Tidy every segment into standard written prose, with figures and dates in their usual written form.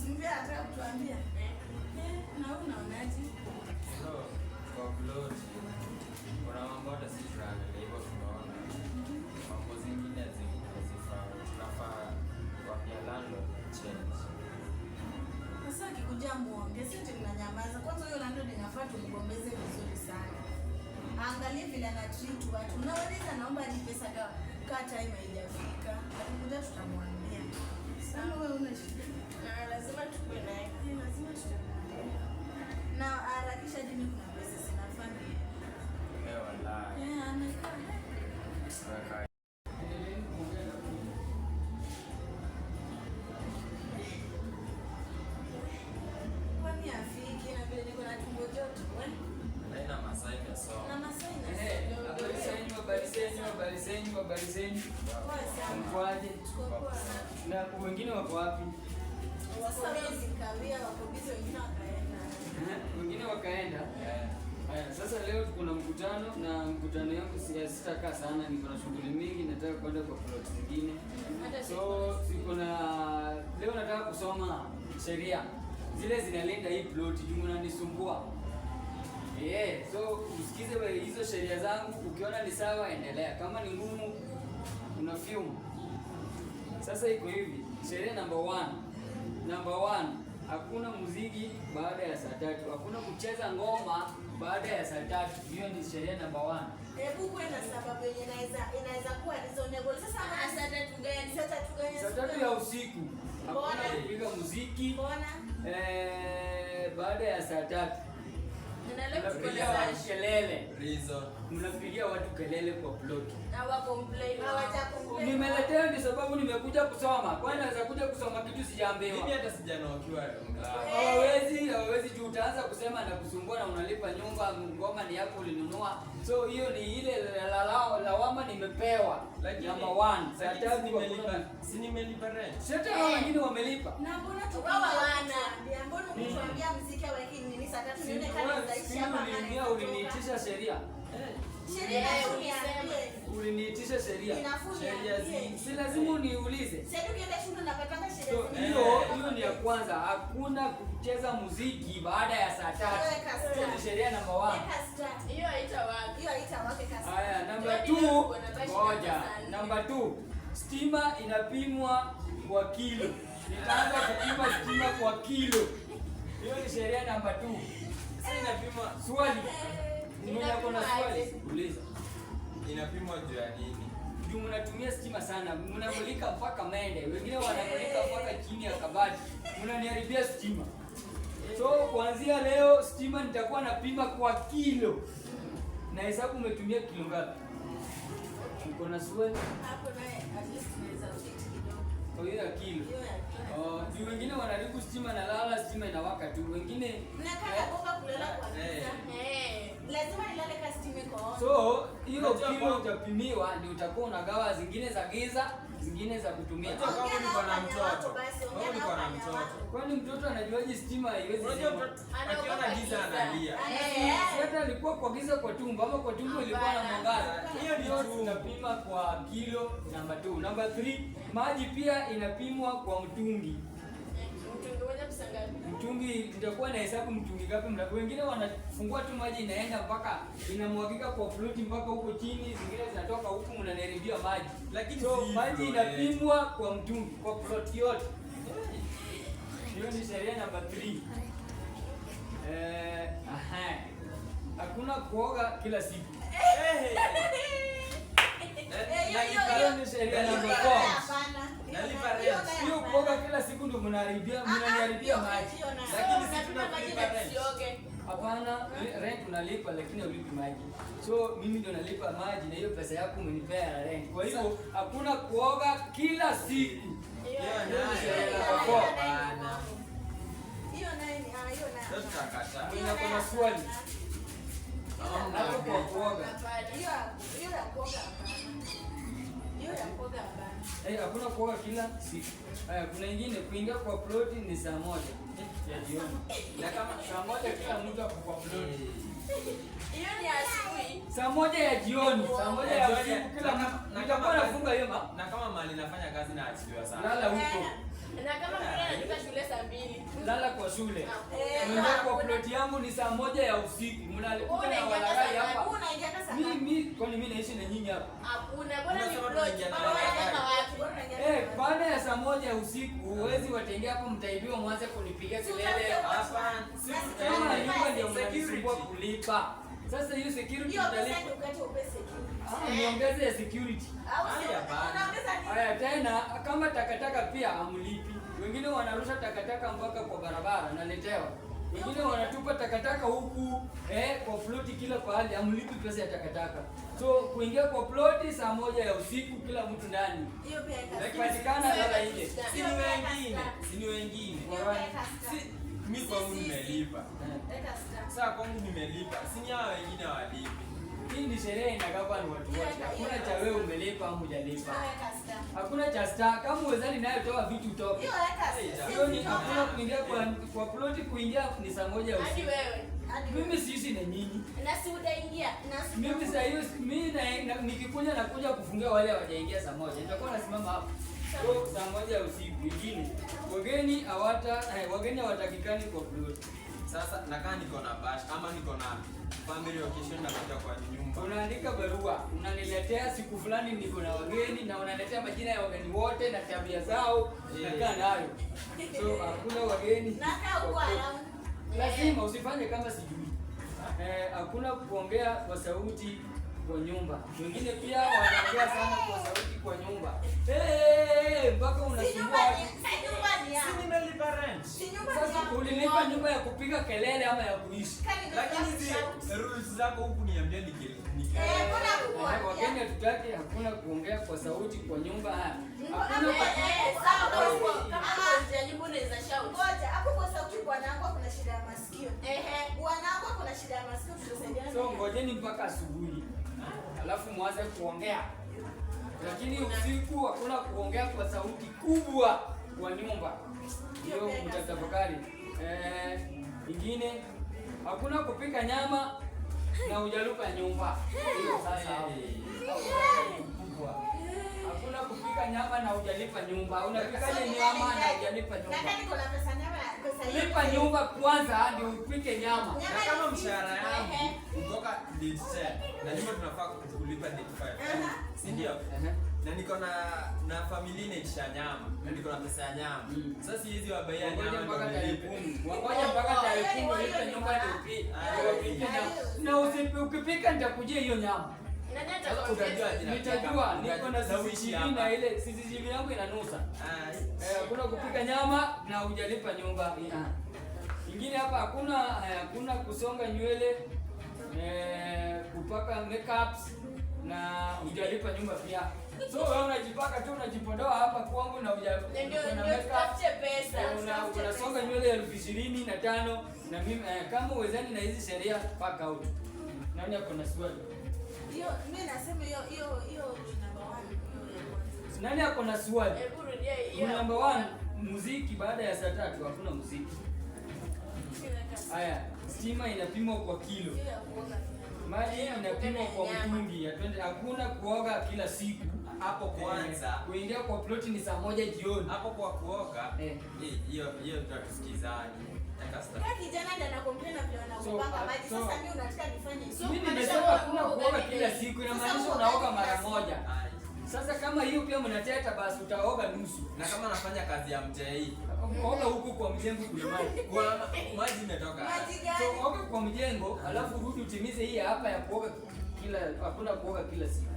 Simvya anataka kutuambia. Eh, na wewe unaonaje? So, kwa ploti kuna mambo hata sisi tunaangalia hivyo, tunaona mambo zingine hazifai. Tunafaa kuambia landlord change. Sasa akikuja muongee, si ati mnanyamaza. Kwanza huyo landlord inafaa tumgombeze vizuri sana. Angalie vile ana treat watu. Unaweza naomba hadi pesa ka time haijafika. Akikuja tutamwambia. Sana wewe una shida. Na lazima tukue naye. Eh, lazima tutamwambia. Na harakisha hadi mimi kuna pesa zinafaa niende. Eh, wallahi. Eh, amekaa. Weka. Endeleeni kuongea na kuja. Kwani afiki na vile niko na tumbo joto, eh? Na ina masaa imesoma. Na masaa Eh, inasonga. habari zenyu, habari zenyu, habari zenyu, habari zenyu. Poa sana. Mkoaje? Tuko poa. Na wengine wako wapi? Sasa wewe wako busy, wengine wakaenda. Eh, wengine wakaenda. Eh, Haya, sasa leo tuko na mkutano na mkutano yangu sitakaa sana, niko na shughuli mingi, nataka kwenda kwa plot zingine. Hata So siko na leo nataka kusoma sheria zile zinalinda hii plot juu mnanisumbua. Yeah, so usikize wewe hizo sheria zangu, ukiona ni sawa endelea, kama ni ngumu una fume. Sasa iko hivi, sheria number one. Number one, hakuna muziki baada ya saa 3, hakuna kucheza ngoma baada ya saa 3. Hiyo ni sheria number one. Hebu kuwe na sababu yenye inaweza kuwa reasonable. Sasa Ah, saa tatu gani? Saa tatu gani? Saa 3 ya usiku hakuna Mbona? kupiga muziki Mbona? baada ya saa 3. Na leo tuko na Mnapigia watu kelele, Reason. mnapigia watu kelele kwa plot. Hawa complain. Hawaja complain. Nimeletea ndio sababu nimekuja kusoma. Kwani naweza kuja kusoma kitu sijaambiwa? Mimi hata sijanokiwa mlango. Hawawezi juu utaanza kusema na kusumbua na unalipa nyumba, ngoma ni yako ulinunua. So hiyo ni ile lawama nimepewa. Lakini Number one, saa lakini tatu si nimelipa, hakuna- si nimelipa rent. Si hata hao wengine wamelipa. Na mbona Wao hawana. Mbona ukituambia muziki haweki nini saa tatu Si nione kama wewe, zaishi si hapa uliniitisha sheria. Sheria Eh, inafuu ulisema. niambie. Uliniitisha sheria. Inafuu Sheria niambie. Si lazima uniulize. Sasa ukienda shule unapatanga sheria So zingine. hiyo ni ya kwanza, hakuna kucheza muziki baada ya saa 3. Weka star. Hiyo ni sheria namba 1. Weka star. Hiyo haitawaka. Hiyo haitawaka star. Haya, namba Ndio, 2, ndio, ngoja. saa nne. Namba 2, stima inapimwa kwa kilo. Nitaanza kupima stima kwa kilo. Hiyo ni sheria namba 2. Sasa inapimwa Swali. Mwenye ako na Inapimwa swali, aje? uliza. inapimwa juu ya nini? Juu mnatumia stima sana, mnamulika mpaka mende, wengine wanamulika mpaka chini ya kabati, mnaniharibia stima. So kuanzia leo stima nitakuwa napima kwa kilo. Na hesabu umetumia kilo ngapi? Uko na swali? Hapo naye at least tunaweza fit kidogo. Kwa hiyo ya kilo. Hiyo ya kilo. Oh, juu wengine wanaharibu stima na lala, stima inawaka tu. Wengine Mnakaa na boga kulala kwa giza. Eh. Lazima nilale ka stima iko on. So hiyo Unajua kilo utapimiwa ndio utakuwa unagawa zingine za giza, zingine za kutumia. Unajua kama Ongea niko na na panya mtoto. wako basi, Kama ongea niko na na panya mtoto. wako. Kwani mtoto anajuaje stima haiwezi Unajua zima? mtoto akiona giza analia. Eh. Si hata alikuwa kwa giza kwa tumbo ama kwa tumbo ilikuwa na Hapana. mwangaza. Hiyo ni Hiyo tumbo. tunapima kwa kilo namba 2. Namba 3, maji pia inapimwa kwa mtungi. Mtungi moja pesa ngapi? Mtungi nitakuwa na hesabu mtungi ngapi mna. Wengine wanafungua tu maji inaenda mpaka inamwagika kwa ploti mpaka huko chini, zingine zinatoka huku mnaniharibia maji. Lakini So si maji hivyo, inapimwa kwa mtungi, kwa ploti yote. Hiyo ni sheria namba 3. Eh, aha. Hakuna kuoga kila siku. Eh, Eh, hiyo- nalipa- Hiyo ni sheria nalipa namba rent. 4. Hapana. Nalipa Hiyo rent. nayo Hiyo hapana. kuoga kila siku ndio mnaniharibia Ah, ah, maji. hiyo nayo. Lakini So, si unapima maji tunalipa na rent. tusioge. Hapana, rent unalipa lakini haulipi maji. So mimi ndio nalipa maji na hiyo pesa yako umenipea ya rent. Kwa hivyo hakuna kuoga kila siku. Hiyo Hiyo Hiyo ni nayo. sheria Hiyo namba nayo 4. Hapana. Hiyo nayo ni ah, hiyo nayo. Sasa tutakataa. Hiyo Mwenye ako na nayo swali. hapana. Hapo kwa kuoga. Hapana. Hiyo ya kuoga hapana. Hiyo ya kuoga hapana. Eh, hakuna kuoga kila siku. Haya, kuna ingine kuingia kwa ploti ni saa 1 ya jioni. Na kama Saa 1 kila mtu ako kwa ploti. Hiyo ni asubuhi. Saa 1 ya jioni, saa 1 ya usiku kila Na mtu. na Nitakuwa nafunga hiyo ma. Na kama mali nafanya kazi na achiliwa sana. Lala huko. Na kama mtoto anatoka shule saa 2. Lala kwa shule. Eh, Mwingia kwa plot yangu ni saa 1 ya usiku. Mnalikuja na walaghai hapa. Unaingia kasa. Mimi kwani mimi naishi na nyinyi hapa? Hakuna, bora ni Unasema plot. tunaingia na Bora walaghai. kama wapi. Baada ya saa 1 ya usiku huwezi watengea hapo, mtaibiwa mwanze kunipigia kelele. Hapana, si Kama nyumba ndio Security. mnanisumbua kulipa. Sasa hiyo security Hiyo pesa mtalipa. ndio ukate upe security. Niongeze ya security. Au sio? Haya bana. Unaongeza nini? Haya tena kama takataka pia amlipi. Wengine wanarusha takataka mpaka kwa barabara naletewa. Wengine wanatupa takataka huku kwa ploti kila pahali, amlipi pesa ya takataka. So kuingia kwa ploti saa 1 ya usiku kila mtu ndani. Hiyo pia eka. Lakini Patikana lala nje. Si ni wengine, si ni wengine. Hiyo pia eka star. Si mimi kwangu nimelipa. Eka star. Sasa kwangu nimelipa. Si ni hawa wengine hawalipi. Hii ni sherehe inagawa ni watu wote. Hakuna cha wewe umelipa au hujalipa. Hiyo eka star. Hakuna cha star. Kama uwezani nayo toa vitu utoke. Hiyo eka star. Hiyo ni hakuna kuingia kwa ploti, kuingia ni saa 1 ya Hadi usiku. wewe. Mimi siishi na nyinyi. Na si utaingia. Na si Mimi saa hiyo mimi nikikuja nakuja kufungia wale hawajaingia saa 1. Nitakuwa nasimama hapo. So saa 1 ya usiku ingine. Wageni wageni hawatakikani kwa ploti. Sasa nakaa niko na bash ama niko na family occasion na kuja kwa nyumba. Unaandika barua, unaniletea siku fulani niko na wageni na unaniletea majina ya wageni wote na tabia zao, nakaa nayo. So hakuna wageni. Nakaa huko around. Lazima usifanye kama sijui. Hakuna kuongea kwa sauti kwa nyumba. Wengine pia wanaongea sana kwa sauti kwa nyumba. Mpaka Si unasumbua. nyumba ni si nyumba ni ya. Si nimelipa rent. Si nyumba ni Sasa ya. ulilipa nyumba ya kupiga kelele ama ya kuishi? Kani Lakini hizi rules zako huku niambia ni Mbona hukuambia? Wageni hatutaki, hakuna kuongea kwa sauti kwa nyumba. Hakuna Sawa, kama uko nje ya nyumba unaweza shout. Ngoja, hapo kwa sauti bwanangu kuna shida ya masikio. Bwanangu kuna shida ya masikio, tutasaidiana. So ngojeni mpaka asubuhi. Alafu mwanze kuongea. Lakini usiku hakuna kuongea kwa sauti kubwa kwa nyumba. Ndio mtatafakari. Ingine hakuna kupika nyama na hujalupa nyumba. Hiyo sasa hapo. Kubwa. Hakuna kupika nyama na hujalipa nyumba. Unapikaje nyama na hujalipa nyumba? Na kani kuna pesa nyama, pesa hiyo. Lipa nyumba kwanza ndio upike nyama. Na kama mshahara yangu kutoka date 10 na nyumba tunafaa kulipa date 5. Si ndio? Na niko na familia inaitisha nyama, na niko na pesa ya nyama. Sasa siwezi wabaia Ngoja nyama mpaka ndio tarehe nilipe. 10. Ngoja mpaka tarehe 10 ulipe nyumba ndio upike nyama. Na ukipika nitakujia hiyo nyama. Nani Sasa atakuongeza? utajua jina. Nitajua niko na Na uishi CCTV hapa. na ile CCTV yangu inanusa. Hakuna kupika nyama na hujalipa nyumba. Ingine hapa hakuna kusonga nywele, kupaka makeups na hujalipa nyumba pia. So wewe unajipaka tu unajipodoa hapa kwangu na Ndio una ndio makeup. tutafute pesa. Unasonga nywele 25,000 na mimi kama uwezani na hizi sheria pack out. Nani ako na swali? Hiyo mimi nasema hiyo hiyo hiyo number 1 hiyo ya kwanza. Nani ako na swali? Hebu rudia hiyo. Number 1, muziki baada ya saa 3 hakuna muziki. Haya, stima inapimwa kwa kilo. Hiyo ya kuoga. Maji inapimwa kwa mtungi. Hakuna kuoga kila siku. Hapo kwanza. Kuingia kwa ploti ni saa 1 jioni. Hapo kwa kuoga, hiyo hiyo tutasikizani. Kama kijana ndiye anacomplain na vile wanakupanga maji. Sasa mimi unataka nifanye nini? Mimi nimesema hakuna kuoga kila siku, inamaanisha unaoga mara moja. Sasa kama hiyo pia mnateta basi utaoga nusu. Na kama nafanya kazi ya mjei, Oga huku kwa mjengo kuna maji. Kwa maji imetoka. Maji gani? So oga kwa mjengo, alafu rudi utimize hii hapa ya kuoga kila, hakuna kuoga kila siku.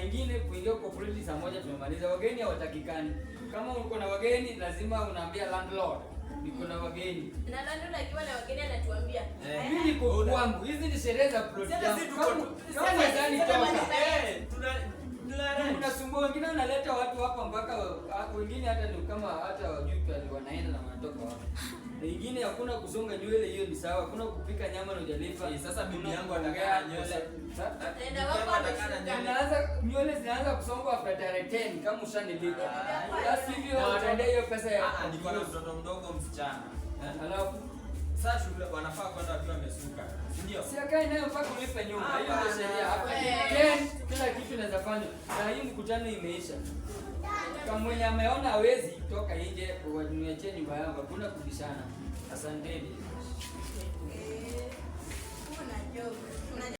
Ingine kuingia kwa ploti saa 1 tumemaliza. Wageni hawatakikani. Kama uko na wageni lazima unaambia landlord niko na wageni. Na landlord akiwa na wageni anatuambia. Mimi niko kwangu. Hizi ni sherehe za ploti yangu. Kama unadhani toka. Unasumbua wengine, wanaleta watu hapa mpaka wengine hata ni kama hata wajui pale wanaenda na wanatoka wapi. Wengine hakuna kusonga nywele, hiyo ni sawa. Hakuna kupika nyama na hujalipa. Sasa bibi yangu anataka nywele. Inaanza nywele zinaanza kusongwa after tarehe 10 kama ushanilipa. Basi hivyo utaendea hiyo pesa ya. Niko na mtoto mdogo msichana. Alafu sasa shule wanafaa kwenda wakiwa wamesuka. Ndio. Si Ukakae nayo mpaka ulipe nyumba. Hiyo ndio sheria hapa. 10 kila kitu inaweza fanywa. Na hii mkutano imeisha. Kama mwenye ameona hawezi toka nje, niachie nyumba yangu, hakuna kubishana. Asanteni. Eh, una joke. Unajua